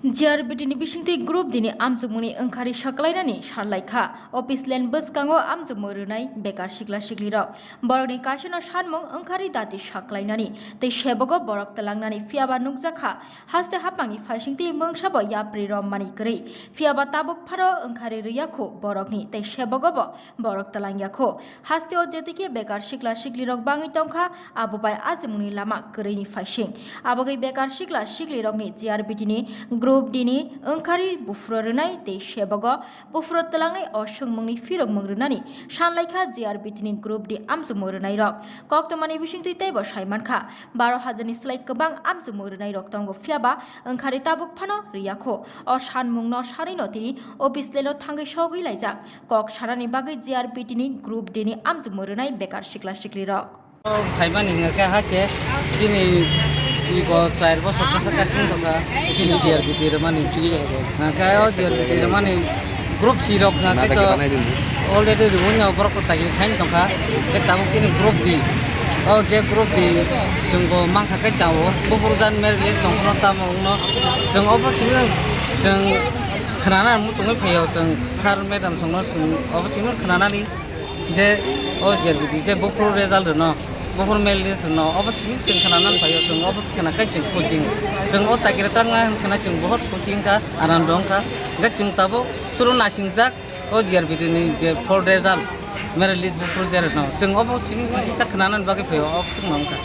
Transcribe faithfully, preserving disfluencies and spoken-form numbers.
G R B T ni bisingtwi Group D ni amchukmungni wngkhari saklainani sanlaikha. Office line bwskango amchukmung rwnai bekar sikla siklirok. Borokni kaisano sanmung wngkhari dati saklainani tei sebogo borok twlangnani, phiyaba nukjakha haste haphangni phaisingtwi mungsabo yapri rommani kwrwi. Phiyaba tabuk phano wngkhari rwya kho borokni tei sebogobo borok twlangya kho. Hasteo jetikhe bekar sikla siklirok bangwi tongkha, abo bai achimungni lama kwrwini phaising. Abogwi bekar sikla siklirokni G R B T ni Group D ni wngkhari buphuro rwnai tei sebogo buphuro twlangnai o swngmungni phirokmung rwnani sanlaikha G R B T ni Group D amchukmung rwnairok. Koktwmani bisingtwi teibo saimankha, baro hajar ni slai kwbang amchukmung rwnairok tongo, phiyaba wngkhari tabuk phano rwya kho. O sanmungno sanwino tini office line o thangwi sogwi laijak. Kok sanani bagwi G R B T ni Group D ni amchukmung rwnai bekar sikla siklirok. Phaimani hwnga khe ha se chini iko char bosor kasa kasing tongkha, chini G R B T rwmani. Hwnga khe o G R B T rwmani Group C rok hwnga khe to already rwui no borok ko chakri khaini tongkha, khe tabuk chini Group D. O je Group D chwng bo mankha khe chao, buphuru jan merit list tongphano tamo wngno chwng obo simi chwng khnana muchungwi phaio, chwng sir madam songno chwng obo simi khnanani. Je o G R B T je buphuru result rwno, buphuru merit list rwno, obo simi chwng khna nan phaio, chwng obo khna kai chwng coaching. Chwng o chakri tangna hwn khna chwng bohot coaching kha, aram dong kha. Hwnkhe chwng tabuk suru nasingjak o G R B T ni je fourth result, merit list buphuru je rwno. Chwng obo simi kisa khna nan bagwi phaio, obo chwng nang kha.